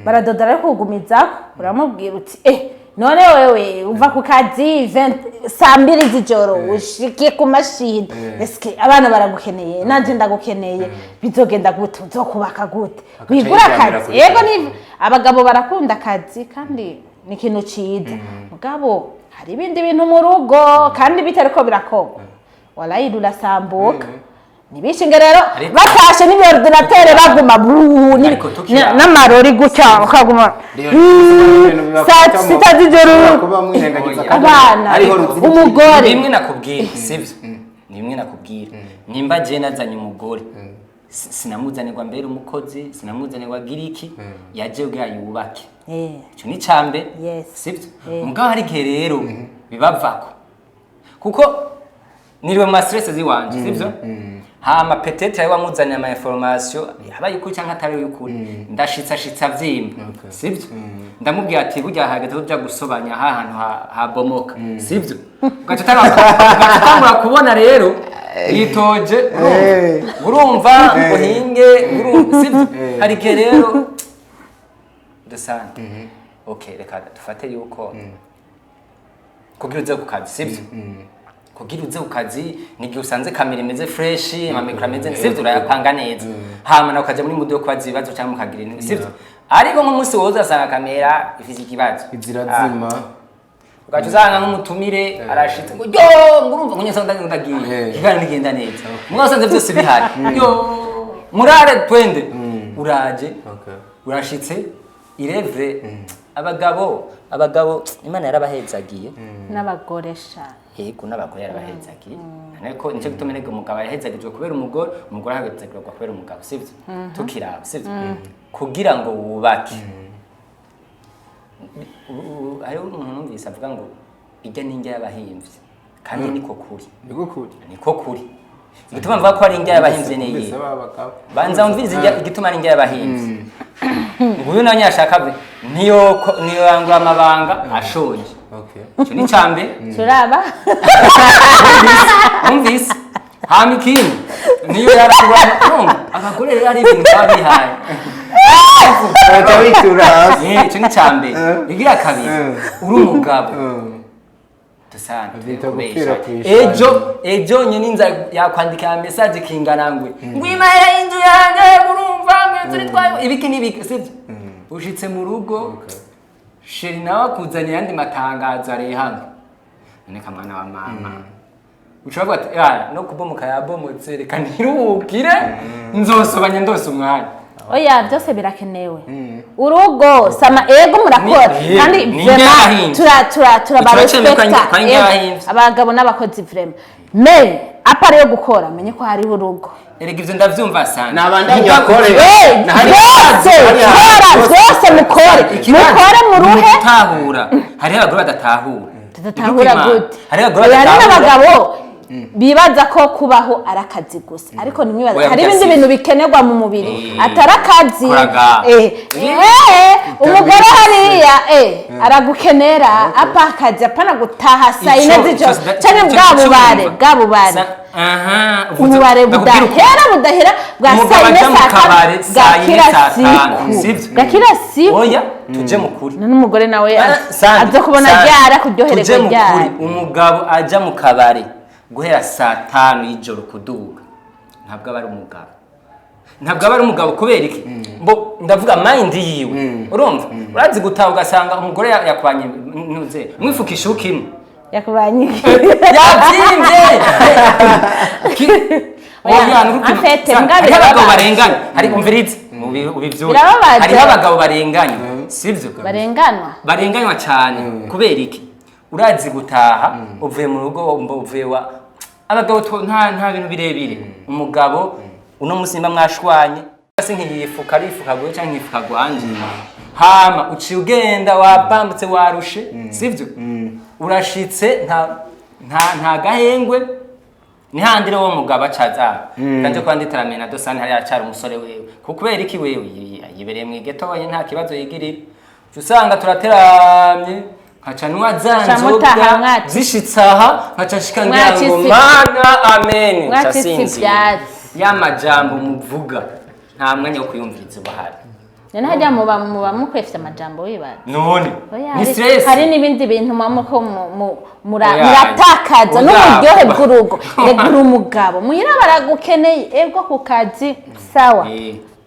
Speaker 2: Baradodora, ariko ugumizako uramubwira uti: "Eh, none wewe uva ku kazi 2 saa 2 z'ijoro, ushike ku mashini, eske abana baragukeneye, nanje ndagukeneye, bizogenda gute? Uzokubaka gute?"
Speaker 1: Agaca
Speaker 2: Wigura
Speaker 1: yiryamira
Speaker 2: akazi.
Speaker 1: kuri
Speaker 2: Yego.
Speaker 1: telefone.
Speaker 2: Ni abagabo barakunda akazi kandi ni ikintu ciza, mugabo hari ibindi bintu mu rugo kandi bitariko birakorwa, walayi rurasambuka. Nibishinge rero batashe n'ibi ordinateur baguma buu
Speaker 3: Ariko tukiri
Speaker 2: n'amarori gutya ukaguma
Speaker 1: Rero, ibintu
Speaker 2: saa
Speaker 1: bibafitamo-
Speaker 2: 6 z'ijoro.
Speaker 1: Kuba mwirengagiza
Speaker 3: Oya.
Speaker 1: kandi
Speaker 2: Abana,
Speaker 1: hariho ruzitiro.
Speaker 2: umugore.
Speaker 3: Ni bimwe nakubwira, sivyo? Ni bimwe nakubwira, nimba je nazanye umugore, sinamuzanirwa mbere umukozi, sinamuzanirwa giriki, yaje kugira yubake. Ico ni icambere. Sivyo? Mugabo hari igihe rero bibavako, kuko niriwe mu ma stress ziwanje, sivyo? Hama peut-être ari wamuzaniye ama information yaba y'ukuri canke atari y'ukuri, ndashitsa shitsa vyimba, sivyo? Ndamubwira ati: "Burya hageze ko uja gusobanya ha hantu habomoka, sivyo?" Ugaca utangura kubona rero yitoje, urumva ngo hinge, urumva, sivyo? Hari igihe rero dusante, okay, reka dufate yuko kugira uze ku kazi, sivyo? Kugira uze ku kazi ni igihe usanze kamera imeze fresh, ama micro ameze neza, sivyo? Urayapanga neza, hama nawe ukaja muri mood yo kubaza ibibazo cyangwa mukagira ibintu, sivyo? Ariko nk'umunsi woza usanga kamera ifise ikibazo,
Speaker 1: Izirazima.
Speaker 3: Ugaca usanga nk'umutumire arashitse ngo yo, ngo urumva ngo nyese ndagiye, ikiganiro ntigenda neza. Mugabo usanze byose bihari, yo murare twende, uraje, urashitse irevre. Abagabo Imana yarabahezagiye.
Speaker 2: N'abagore sha.
Speaker 3: Yego, n'abagore yarabahezagiye, ariko nicyo gituma erega umugabo yahezagijwe kubera umugore, umugore ahezagirwa kubera umugabo, sivyo? Tukiraba, sivyo, kugira ngo wubake, hariho umuntu numvise avuga ngo ijya n'indya y'abahimvyi, kandi niko kuri.
Speaker 1: Niko kuri.
Speaker 3: Niko kuri. Igituma mvuga ko ari indya y'abahimvyi ni iyi.
Speaker 1: Numvise ba bagabo.
Speaker 3: Banza wumvirize igituma ari indya y'abahimvyi. Nguyu nawe nyashaka ave niyo niyo yangura amabanga ashonje. Icyo ni icambere.
Speaker 2: Turaba.
Speaker 3: Wumvise? Hama ikindi, niyo yarangura, urumva abagore rero ari ibintu baba bihaye.
Speaker 1: Baca bitura hasi.
Speaker 3: Icyo ni icambere. Igira kabiri, uri umugabo dusante
Speaker 1: Babyita
Speaker 3: kubesha.
Speaker 1: gupfira kw'ishuri.
Speaker 3: Ejo nyine inza yakwandikira message kingana ngwe ngwimahera y'inzu yanjye, urumva ngwe turi twayo ibiki n'ibiki, sibyo? Ushitse mu rugo. Chéri nawe akuzaniye ayandi matangazo arehanga, none ka mwana wa mama, ushobora kuvuga ati: "Ya, no kubomoka yabomotse, reka ntiruhukire, nzosobanya ndose umwanya."
Speaker 2: Oya, byose birakenewe. Urugo sama, ego, murakora kandi
Speaker 3: ni
Speaker 2: vraiment
Speaker 3: ingahinzi.
Speaker 2: tura
Speaker 3: Turacemeye ko
Speaker 2: turabarespekta
Speaker 3: ari ingahinzi.
Speaker 2: Abagabo n'abakozi vraiment, mais à part yo gukora, menye ko hariho urugo.
Speaker 3: Erega ivyo ndavyumva sana.
Speaker 1: Nabandanye akore.
Speaker 2: Byose kora, byose mukore, mukore muruhe.
Speaker 3: Gutahura, hariho abagore badatahura.
Speaker 2: Tudatahura gute?
Speaker 3: Hariho abagore
Speaker 2: Oya, hari
Speaker 3: badatahura.
Speaker 2: n'abagabo bibaza ko kubaho ari akazi gusa, ariko ntimwibaze
Speaker 3: Oya,
Speaker 2: hari ibindi
Speaker 3: burya si.
Speaker 2: bintu bikenerwa mu mubiri atari akazi.
Speaker 3: Koraga.
Speaker 2: Umugore hariya aragukenera apa akazi, apana gutaha saa 4 z'ijoro canke bwa bubare, bwa bubare, ububare budahera, budahera bwa
Speaker 3: Umugabo
Speaker 2: saa 4,
Speaker 3: aja mu
Speaker 2: saa
Speaker 3: kabare
Speaker 2: 5,
Speaker 3: saa
Speaker 2: bwa
Speaker 3: 4,
Speaker 2: kila
Speaker 3: saa 5,
Speaker 2: siku,
Speaker 3: sivyo?
Speaker 2: bwa kila siku.
Speaker 3: Oya, tuje mu kuri.
Speaker 2: None umugore nawe
Speaker 3: Sandi,
Speaker 2: aza kubona
Speaker 3: Sandi,
Speaker 2: ryara kuryohererwa
Speaker 3: tuje mu
Speaker 2: ryara?
Speaker 3: kuri. Umugabo aja mu kabare guhera saa 5 y'ijoro kuduga, ntabwo aba ari umugabo, ntabwo aba ari umugabo. Kubera iki? Mbo ndavuga mind yiwe, urumva, urazi gutaha ugasanga umugore yakwanye ntuze mwifuka ishuka imwe.
Speaker 2: Yakubanye?
Speaker 3: Yabyimbye.
Speaker 2: Oya,
Speaker 3: Oya, nuko
Speaker 2: en fait, mbwa
Speaker 3: hariho abagabo
Speaker 2: birababaje.
Speaker 3: barenganya, hari, umvirize, ubivyure.
Speaker 2: Birababaje.
Speaker 3: Hariho abagabo barenganya, sivyo?
Speaker 2: Barenganwa.
Speaker 3: Barenganywa cyane. Kubera iki? Urazi gutaha uvuye mu rugo, uvuye wa abagabo nta bintu birebire. Umugabo uno munsi nimba mwashwanye, se nkiyifuka, arifuka gwe cyangwa nkifuka gwanje, hama uciye ugenda wabambutse, warushe, sivyo? Urashitse, nta gahengwe, ni handi rero uwo mugabo acaza kanje kwa nditaramena na dosani hari aracara umusore wewe. Kuko kubera iki? Wewe yibereye mu igeto wenyine, nta kibazo yigirira. Uca usanga turateramye, nkaca nywa za
Speaker 2: Uca
Speaker 3: nzoga
Speaker 2: mutaha
Speaker 3: zishitse aha, nkaca nshika ngira ngo mana amen, nca
Speaker 2: mwacitse
Speaker 3: sinzira.
Speaker 2: ivyatsi.
Speaker 3: Ya majambo muvuga, nta mwanya wo kuyumviriza uba ahari.
Speaker 2: None hajya muba mukwefye amajambo wibaza?
Speaker 3: None
Speaker 2: Oya,
Speaker 3: ni
Speaker 2: hari
Speaker 3: stress.
Speaker 2: Hari n'ibindi bintu muba ko
Speaker 3: Oya.
Speaker 2: muratakaza
Speaker 3: Oya.
Speaker 2: n'uburyohe bw'urugo. Rega uri umugabo, muhira baragukeneye, ego ku kazi sawa,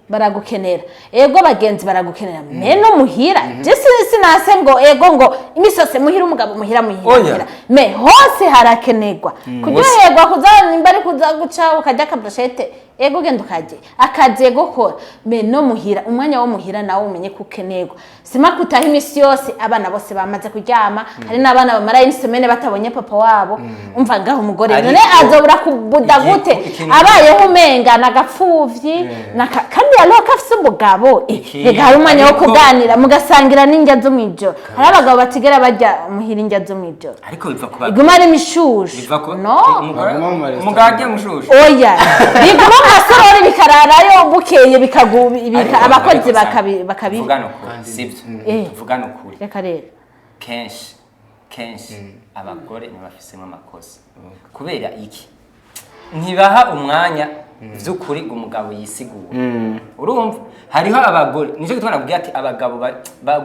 Speaker 2: baragukenera, ego bagenzi baragukenera, mais no muhira je sinase ngo ego ngo imisi yose muhira umugabo, muhira, muhira,
Speaker 3: Oya.
Speaker 2: muhira, mais hose harakenerwa kuryoherwa, kuza nimba ari kuza guca ukarya akabrochette, ego genda ukarye akazi, ego kora, mais no muhira, umwanya wo muhira nawe umenye ko ukenerwa. Sima kutaha imisi yose abana bose bamaze kuryama. Hari n'abana bamara semaine batabonye papa wabo. Umva ngaho umugore
Speaker 3: Ariko
Speaker 2: none azobura kubuda gute abayeho umenga nagapfuvyi kandi hariho ko afise umugabo, rega hari umwanya wo kuganira, mugasangira n'indya zo mw'ijoro. Hari abagabo batigera barya muhira indya zo mw'ijoro.
Speaker 3: Ariko biva ku bagabo.
Speaker 2: Iguma ari imishushu.
Speaker 3: Biva ku
Speaker 2: No.
Speaker 3: umugore.
Speaker 1: Baguma mu maresitora.
Speaker 3: Umugabo agiye mushushu.
Speaker 2: Oya, biguma mu masorori, bikararayo, bukeye abakozi
Speaker 3: Ariko
Speaker 2: bakabi
Speaker 3: tuvugane ukuri, sibyo? Tuvugane ukuri.
Speaker 2: Reka rero.
Speaker 3: Kenshi kenshi abagore ntibafisemo amakosa. Kubera iki? Ntibaha umwanya vy'ukuri ngo umugabo yisigure. Urumva, hariho abagore, nicyo gituma nakubwiye ati abagabo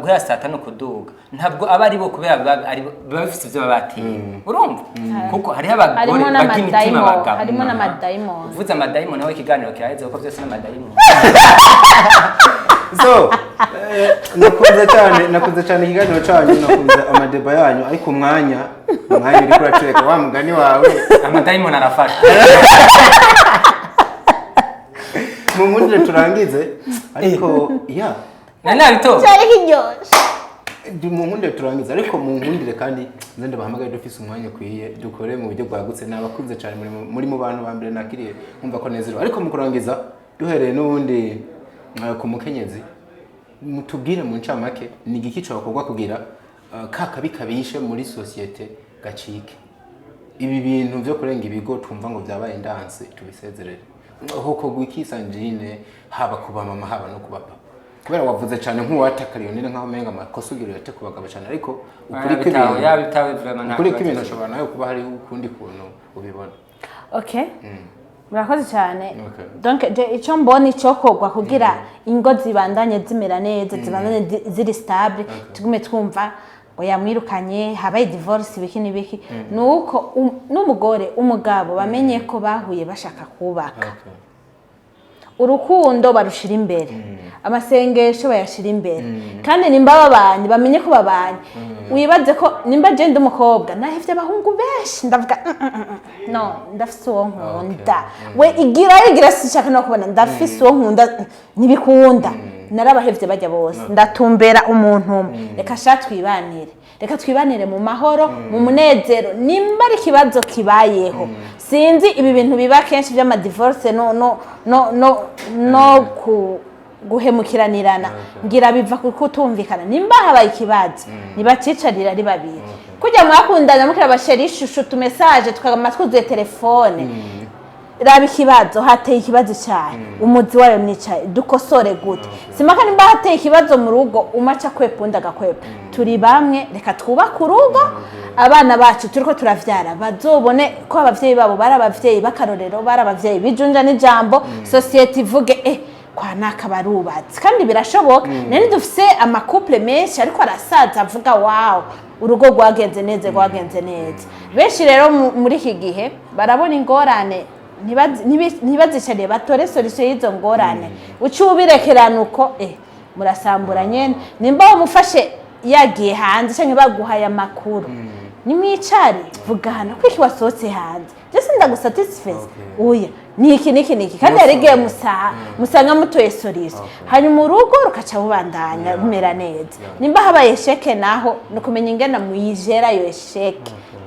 Speaker 3: guhera saa 5 kuduga ntabwo aba ari bo, kubera baba bafise ivyo baba bateye. Urumva, kuko hariho abagore
Speaker 2: Harimo
Speaker 3: barya imitima
Speaker 2: n'amadayimoni.
Speaker 3: abagabo.
Speaker 2: Harimo n'amadayimoni.
Speaker 3: Uvuze amadayimoni nawe ikiganiro kiraheze, kuko byose n'amadayimoni.
Speaker 1: So nakunze cyane, nakunze cyane ikiganiro cyanyu, nakunze amadeba yanyu, ariko umwanya uri kuracureka wa mugani wawe.
Speaker 3: Amadayimoni arafasha.
Speaker 1: Mu nkundire turangize, ariko ya
Speaker 3: Nari nabitoye.
Speaker 2: Cyari kiryoshe.
Speaker 1: Mu nkundire turangize, ariko mu nkundire kandi nze ndabahamagaye dufise umwanya ukwiye, dukore mu buryo bwagutse. Nabakunze cyane, muri mu bantu ba mbere nakiriye nkumva ko nezerewe. Ariko mu kurangiza, duhereye n'ubundi ku mukenyezi, mutubwire mu ncamake ni igiki cokorwa kugira ka kabi kabishe muri sosiyete gacike, ibi bintu byo kurenga ibigo twumva ngo byabaye ndanse tubisezerere. Hokorwa iki, Sandrine, haba ku bamama, haba no ku bapapa? Kubera wavuze cyane nk'uwataka Lionel, nkaho umenga amakosa ugira uyate ku bagabo cyane, ariko ukuri kw'ibintu
Speaker 3: Yabitawe vraiment, nta
Speaker 1: ukuri
Speaker 3: kibazo.
Speaker 1: kw'ibintu ashobora nawe kuba hariho ukundi kuntu ubibona.
Speaker 2: Okay, murakoze cyane.
Speaker 1: Okay.
Speaker 2: Donc je icyo mbona icyokorwa kugira ingo zibandanye zimera neza, zibandanye ziri stable, tugume twumva ngo yamwirukanye, habaye divorce, ibiki n'ibiki, ni uko n'umugore umugabo bamenye ko bahuye bashaka kubaka.
Speaker 1: Okay.
Speaker 2: Urukundo barushira imbere, amasengesho bayashira imbere, kandi nimba babanye bamenye ko babanye. Wibaze ko nimba je ndi umukobwa, nahevye abahungu benshi, ndavuga: No, ndafise uwo nkunda." We igira igira, sinshaka no kubona, ndafise uwo nkunda, ntibikunda. Narabahevye bajya bose, ndatumbera umuntu umwe. Reka sha twibanire, reka twibanire mu mahoro, mu munezero. Nimba ari ikibazo kibayeho, sinzi, ibi bintu biba kenshi by'ama divorce no ku guhemukiranirana, ngira biva ku kutumvikana. Nimba habaye ikibazo, nibacicarira ari babiri, kujya mwakundana mukira ba chéri, ishusho, utu message, tukagama twuzuye telefone. Raba ikibazo, hateye ikibazo cyane, umuzi wayo mwicaye dukosore gute? Simaka nimba hateye ikibazo mu rugo, umaca kwepa, undi agakwepa. Turi bamwe, reka twubake urugo. Abana bacu turiko turavyara bazobone ko abavyeyi babo bari abavyeyi b'akarorero, bari abavyeyi bijunja n'ijambo. Société ivuge: "Kwa naka barubatse." Kandi birashoboka nari dufise ama couple menshi ariko arasaza avuga: "Wow, urugo rwagenze neza, rwagenze neza." Benshi rero muri iki gihe barabona ingorane, ntibazicariye batore solution y'izo ngorane. Uca ubirekerana uko, murasambura nyene. Nimba wamufashe yagiye hanze canke baguhaye amakuru, nimwicare, vugana: "Kwiki wasohotse hanze? Je sindagu satisfaise." "Oya, niki niki niki." Kandi hari igihe musanga mutoye solution, hanyuma urugo rukaca bubandanya rumera neza. Nimba habaye échec naho, ni ukumenya ingene muyijera iyo échec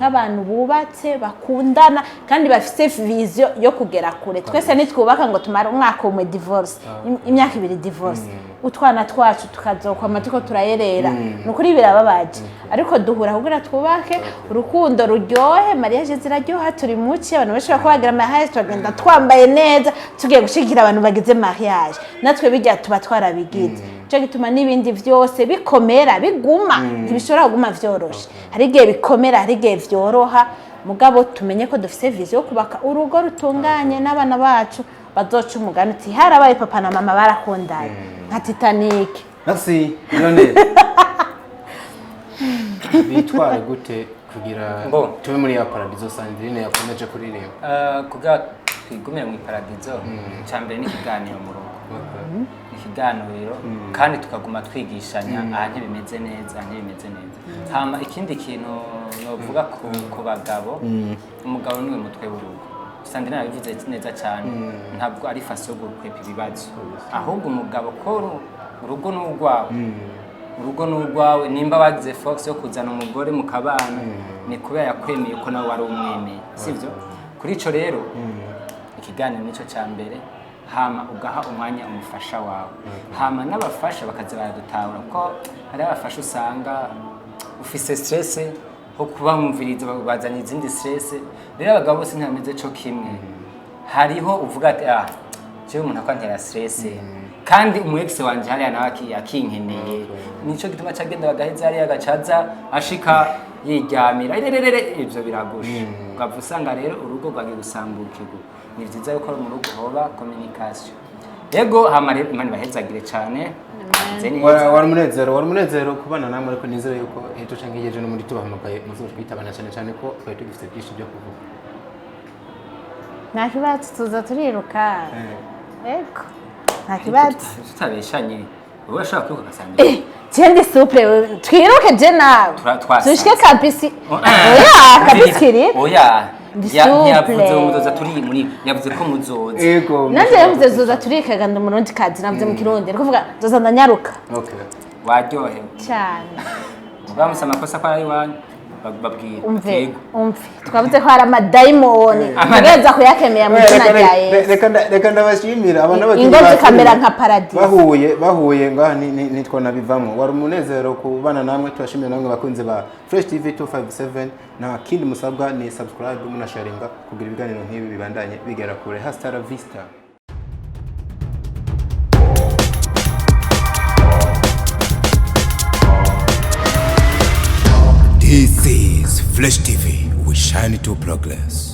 Speaker 2: nk'abantu bubatse, bakundana kandi bafise vision yo kugera kure. Twese nitwubaka ngo tumare umwaka umwe divorce, imyaka 2 divorce, utwana twacu tukazokwama turiko turayerera. Ni ukuri birababaje, ariko duhura kugira twubake urukundo ruryohe. Mariage ziraryoha, turi muci, abantu benshi bako bagira mariage, turagenda twambaye neza, tugiye gushigikira abantu bagize mariage. Natwe bijya tuba twarabigize, nico gituma n'ibindi vyose bikomera, biguma. Ntibishobora kuguma vyoroshe, hari igihe bikomera, hari igihe vyoroha. Mugabo tumenye ko dufise vision yo kubaka urugo rutunganye, n'abana bacu bazoca umugani uti: "Harabaye papa na mama barakundanye nka Titanic."
Speaker 1: Merci. Lionel, bitware gute kugira
Speaker 3: Bo.
Speaker 1: tube muri ya paradizo Sandrine yakomeje kuririmba?
Speaker 3: Kugira twigumire mu iparadizo, icya mbere ni ikiganiro mu rugo, ikiganiro, kandi tukaguma twigishanya: aha ntibimeze neza, aha ntibimeze neza. Hama ikindi kintu novuga ku bagabo, umugabo niwe mutwe w'urugo. Sandrine yabivuze neza cyane. Ntabwo ari façon yo gukwepa ibibazo, ahubwo umugabo ko urugo ni urwawe, urugo ni urwawe. Nimba wagize force yo kuzana umugore mu kabana, ni kubera yakwemeye ko nawe wari umwemeye, sibyo? Kuri ico rero, ikiganiro nicyo cya mbere. Hama ugaha umwanya umufasha wawe, hama n'abafasha bakaza baradutahura, kuko hari abafasha usanga ufise stress ho kubamviriza, bazanye izindi stress. Rero abagabo bose ntibameze co kimwe. Hariho uvuga ati: "Ah, jewe umuntu akwantera stress, kandi umu ex wanje hariya nawe akinkeneye." Nico gituma cagenda bagaheza hariya, agacaza ashika yiryamira irerere. Ivyo biragusha, ukava usanga rero urugo rwagiye gusambukirwa. Ni vyiza yuko mu rugo hoba communication. Yego, hama rero Imana ibahezagire cane. Meze neza.
Speaker 1: Wari umunezero kubana namwe, ariko nizere yuko ejo canke ejo no muri tubahamagaye muzoca twitabana, cyane cyane ko twari tugifite byinshi byo kuvuga.
Speaker 2: Nta kibazo, tuza turiruka. Yego, nta kibazo.
Speaker 3: Tutabeshanye, wowe urashobora kwiruka ugasanga
Speaker 2: Je ndi souple, twiruke je nawe.
Speaker 3: Twasanze.
Speaker 2: Dushike kabisi, oya, kabisikiri.
Speaker 3: Oya.
Speaker 2: Ndi
Speaker 3: Ntiyavuze
Speaker 2: souple.
Speaker 3: ngo muzoza turi muri, yavuze ko muzoza.
Speaker 1: Yego.
Speaker 2: Nanje yavuze zoza turikaga, ndi umurundi kazi, navuze mu Kirundi, ni kuvuga zoza ndanyaruka.
Speaker 3: Waryohewe?
Speaker 2: Cyane.
Speaker 3: Ubwo amakosa ko ari iwanyu, babwira.
Speaker 2: Umve.
Speaker 3: Yego.
Speaker 2: Umve, twavuze ko hari amadayimoni, tugeza kuyakemera mu izina rya Yesu.
Speaker 1: Reka ndabashimira aba n'abakinnyi
Speaker 2: Ingo
Speaker 1: ba
Speaker 2: zikamera
Speaker 1: filime.
Speaker 2: nka paradiso.
Speaker 1: Bahuye ngaha nitwa nabivamo. Wari umunezero kubana namwe. Tubashimira namwe bakunze ba Fresh TV 257. Nta kindi musabwa ni subscribe, munasharinga kugira ibiganiro nk'ibi bibandanye bigera kure. Hasta la vista.
Speaker 4: This is Fresh TV. We shine to progress.